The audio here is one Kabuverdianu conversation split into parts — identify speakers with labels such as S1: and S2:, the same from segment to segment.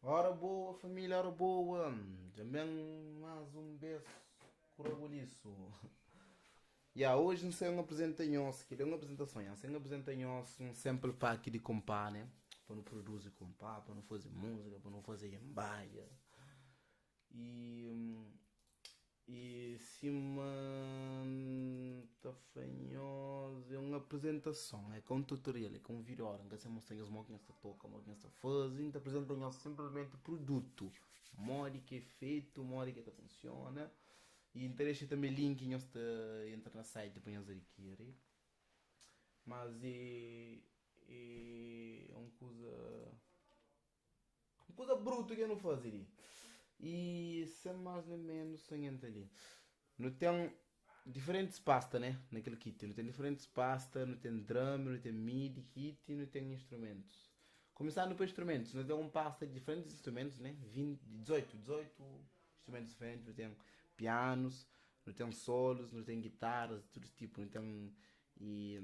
S1: Ora boa família, ora boa Dja N ben más un bes ku rabulisu Ya, oji N sen aprizenta nhos Kel-li é un aprizentason, ya N sen aprizenta nhos un sample pack di konpá, né Pa nu produzi konpá, pa nu faze múzika, pa nu faze enbaia I I sima N ta fla nhos, é un aprizentason, é ka un tutorial, é ka un vídeo aula. N ka sta mostra nhos modi ki nhos ta toka, modi ki nhos ta faze. N ta aprizenta nhos sinplismenti produtu, modi ki é fetu, modi ki el ta funsiona. I N ta dexa tanbe link nhos ta entra na site pa nhos adikiri. Mas é é un kuza. Un kuza brutu ke nu faze li. I sen mas nen menus sen entra li. Nu ten diferentis pasta ne na kel kit. Nu ten diferentis pasta, nu ten drum, nu ten midi kit, nu ten instrumentus. Kumisandu pa instrumentus, nu ten un pasta di diferentis instrumentus ne, 20, 18, 18 instrumentus diferenti. Nu ten pianus, nu ten solus, nu ten gitaras di tudu tipu, nu ten i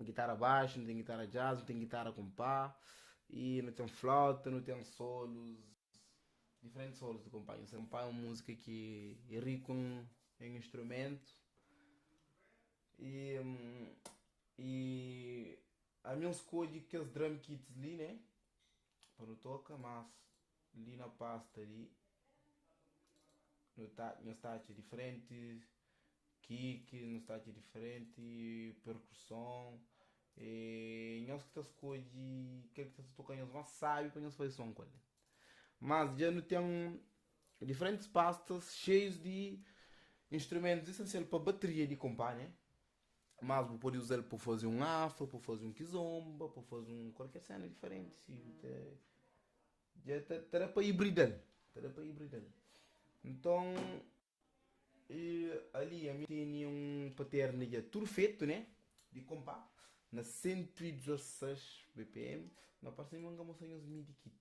S1: Gitara baxu, nu ten gitara jazz, nu ten gitara konpá i nu ten flauta, nu ten solus, diferentis solus di konpá. Nhos konpá é un múzika ki é riku en instrumentu i i ami N skodje kes drum kits li ne pa nu toka, mas li na pasta li nu ta nhos ta atxa diferentis Kick, nu sta atxa diferenti perkuson E nhos ki ta skodje kel ki ta toka nhos más sábi pa nhos faze son ku el. Mas dja nu ten diferentis pastas xeius di instrumentus esensial pa bateria di konpá, né? Mas bu pode uza-l pa faze un afro, pa faze un kizomba, pa faze un kualker sena diferenti. Si bu ta dja ta da pa ibrida-l, ta da pa ibrida-l. Nton. I ali ami tene un paterna dja tudu fetu ne di konpá na 116 bpm ma parse mi nka mostra nhos midi kit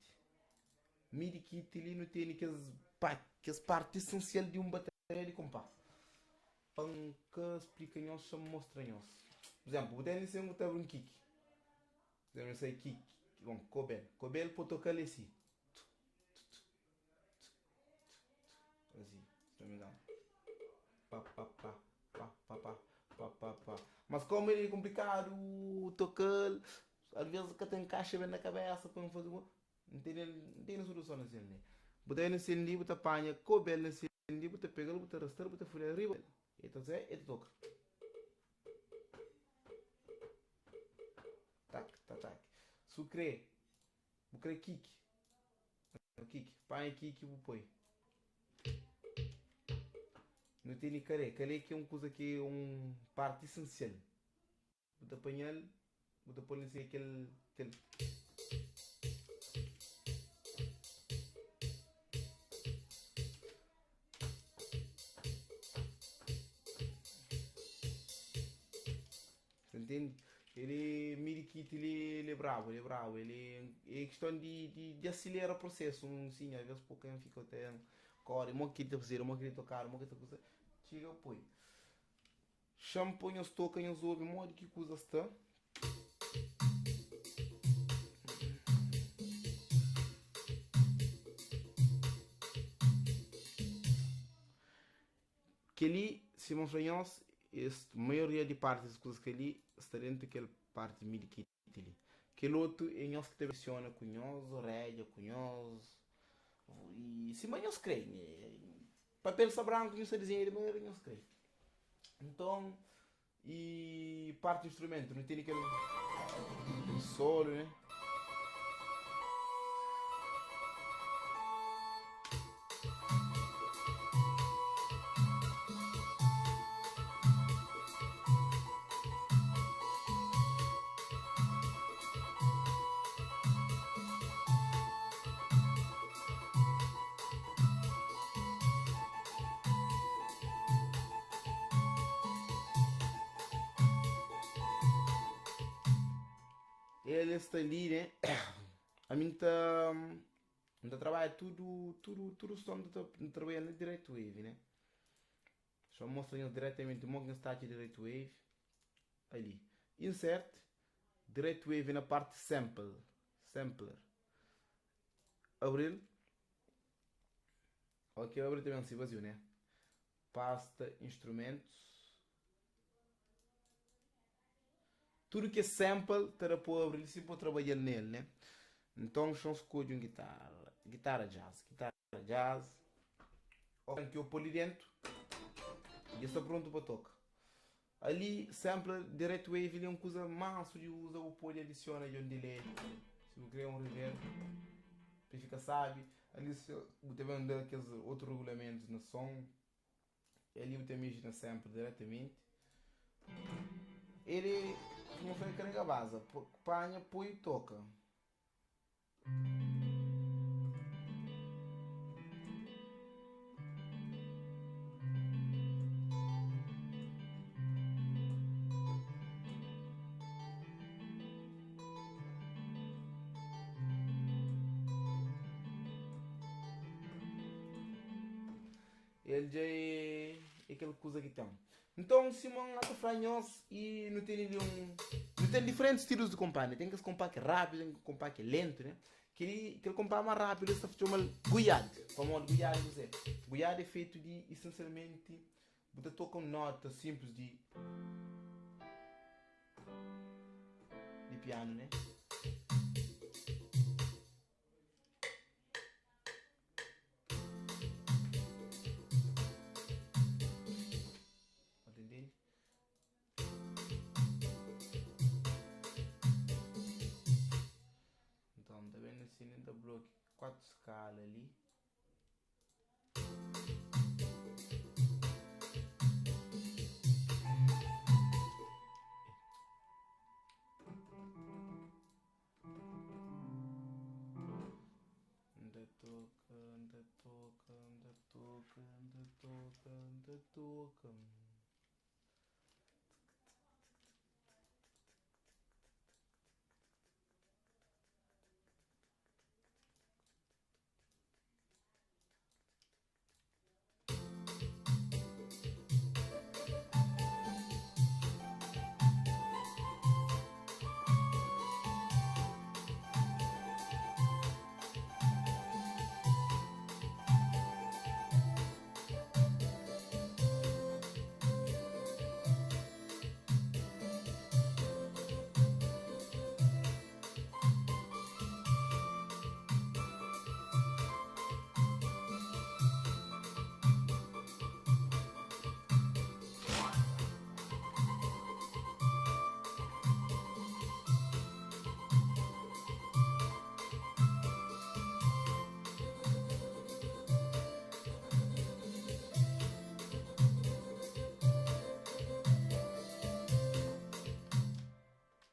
S1: midi kit li nu tene kes pa kes parti esensial di un bateria di konpá pa N ka splika nhos xa mostra nhos pur izemplu bu tene sen bu ta abri un kiki pur izemplu sai kiki bon kobel kobel po tokal e si. Asi, se não me engano. Pa, pa, pa, pa, pa, pa, pa, pa, pa. Mas como ele é complicado, toca-l, às vezes ka ta encaixa bem na cabeça para fazer um. Não tem, não tem solução nesse ali. Bu ta nesse ali, bu ta panha cobel nesse ali, bu ta pega-l, bu ta arrastar, bu ta folha riba. E ta zé, e ta toca. Tak, tak, tak. Su crê, Bu kre kiki? Kiki, panha kiki bu poi. Nu tene kale, kale ki é un kuza ki é un parti esensial. Bu ta panha-l, bu ta pô-l nse kel kel. Sa ntende? El é midi kit, el é, el é brabu, el é brabu, el é, é kiston di, di, di asilera prosesu, un sin, alvês po ken fika ta kóre, mo ki ta fazedu, mo ki ta tokadu, mo ki ta kuza, txiga poi. Xa-m poi nhos toka, nhos obi modi ki kuza sta. Kel-li, sima N fla nhos, es maioria di parti des kuzas kel-li sta dentu kel parti midi kit li. Kel otu é nhos ki ta versiona ku nhos oredja, ku nhos i sima nhos kre. Papel sta branku, nhos ta dizenha di manera ki nhos kre. Nton, I parti instrumentu nu tene kel solu ne. El sta li, né? Ami N ta N ta trabadja tudu tudu tudu som N ta N trabadja na Direct Wave, né? Só mostra nhos diretamenti mo ki nhos ta atxa Direct Wave ali. Insert Direct Wave na parti sample, sampler. Abril. Ok, abril ta ben si vaziu, né? Pasta instrumentos. Tudu ki é sample ta da pa abril si bo trabadja-l nel, né? Nton, xa N skodje un gitarra, gitarra jazz, gitarra jazz. Ok, ki eu pô li dentu, dja sta prontu pa toka. Ali, sampler Direct Wave li é un kuza mansu di uza, bu pode adisiona dja un delay, si bu kre un reverb, pa fika sabi. Ali bu ta ben da kes otu regulamentus na son, e ali bu ta mexe na sampler diretamenti. El é, suma fla, el karega baza, panha, poi, toka. El dja é kel kuza ki ten. Nton, Simon ata fla nhos i nu tene li un. Nu ten diferentis stilus di konpá, ne? Ten kes konpá ki é rápidu, ten kes konpá ki é lentu, ne? Kel-li, kel konpá más rápidu es ta txoma-l guiad. Pamodi guiad é kuzê? Guiad é fetu di, isensialmenti, bu ta toka un nota sinplis di di pianu, ne? Então, tá vendo assim, tá bloque quatro escalas ali. N ta toka, N ta toka, N ta toka, N ta toka, N ta toka.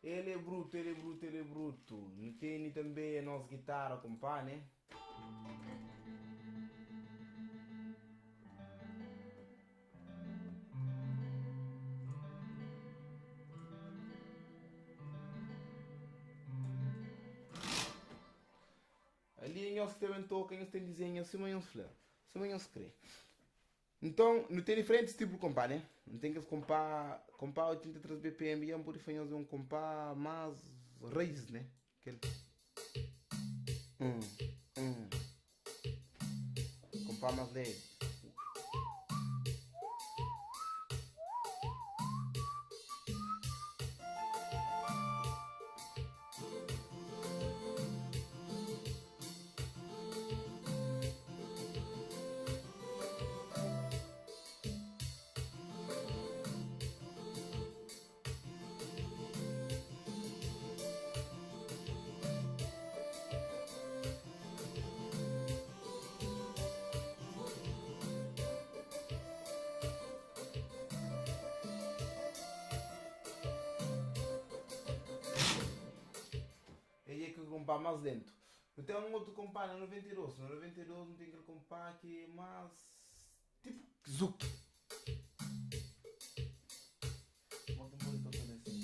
S1: El é brutu, el é brutu, el é brutu. Nu tene tanbe nos gitara konpá, né? Ali nhos ki ta ben toka, nhos ten dizenha sima nhos fla, sima nhos kre. Nton, nu ten diferentis tipu di konpá, né? Nu ten kes konpá, konpá 83 BPM, ya N pode fla nhos é un konpá más raiz, né? Kel un, un, konpá más lébi. Ei é kel konpá más lentu. Nu ten un otu konpá na 92. Na 92 nu ten kel konpá ki é más tipu zuki. Mó ki N pode toka-l asin?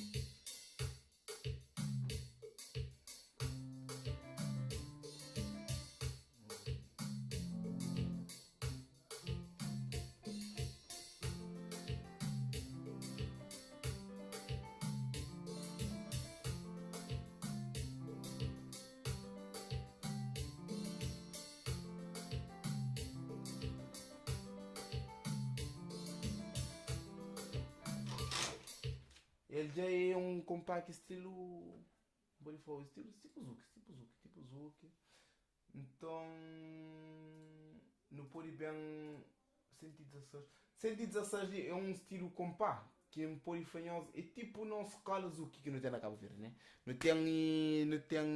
S1: El dja é un konpá ki stilu, pode fla, stilu tipo zuki, tipo zuki, tipo zuki. Nton, nu pode ben 116. 116 li é un stilu konpá ki N pode fla nhos é tipo nos skola zuki ki nu ten na Kabu Verdi, né? Nu ten, nu ten,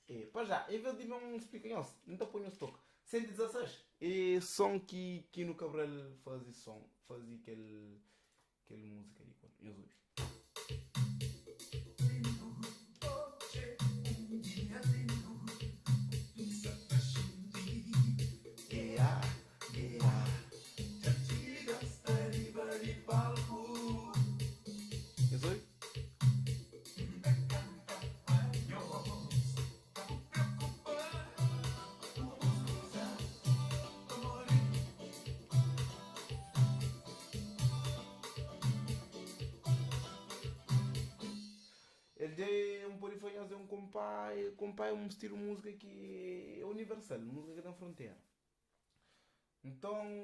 S1: é, pa já, en vez di ben splika nhos, N ta poi nhos toka. 116 é son ki Kino Cabral faze son, faze kel Kel múzika li ku nhos obi. Nhos obi? El dja é un pode fla nhos é un konpá, konpá é un stilu múzika ki é universal, múzika ka ten frontera. Nton,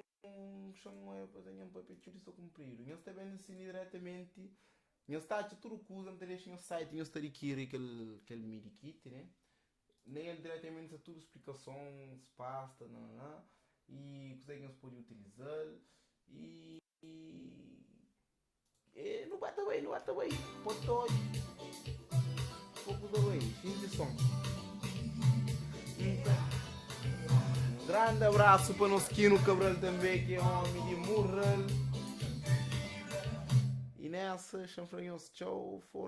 S1: xa-m oia pa nha papia txeu di sta kunpridu. Nhos ta ben nsina diretamenti, nhos ta atxa tudu kuza, N ta dexa nhos site, nhos ta adikiri kel kel midi kit, ne? Na el diretamenti sta tudu splikasons, pasta, nananã, i kuzê ki nhos pode utiliza-l i. E nu ba ta bai, nu ba ta bai. Potoi. Poku ta bai. Xinti som. Um grande abraço pa nos Kino Cabral também, que é homem de mural. E nessa, chanfranhos, tchau, força.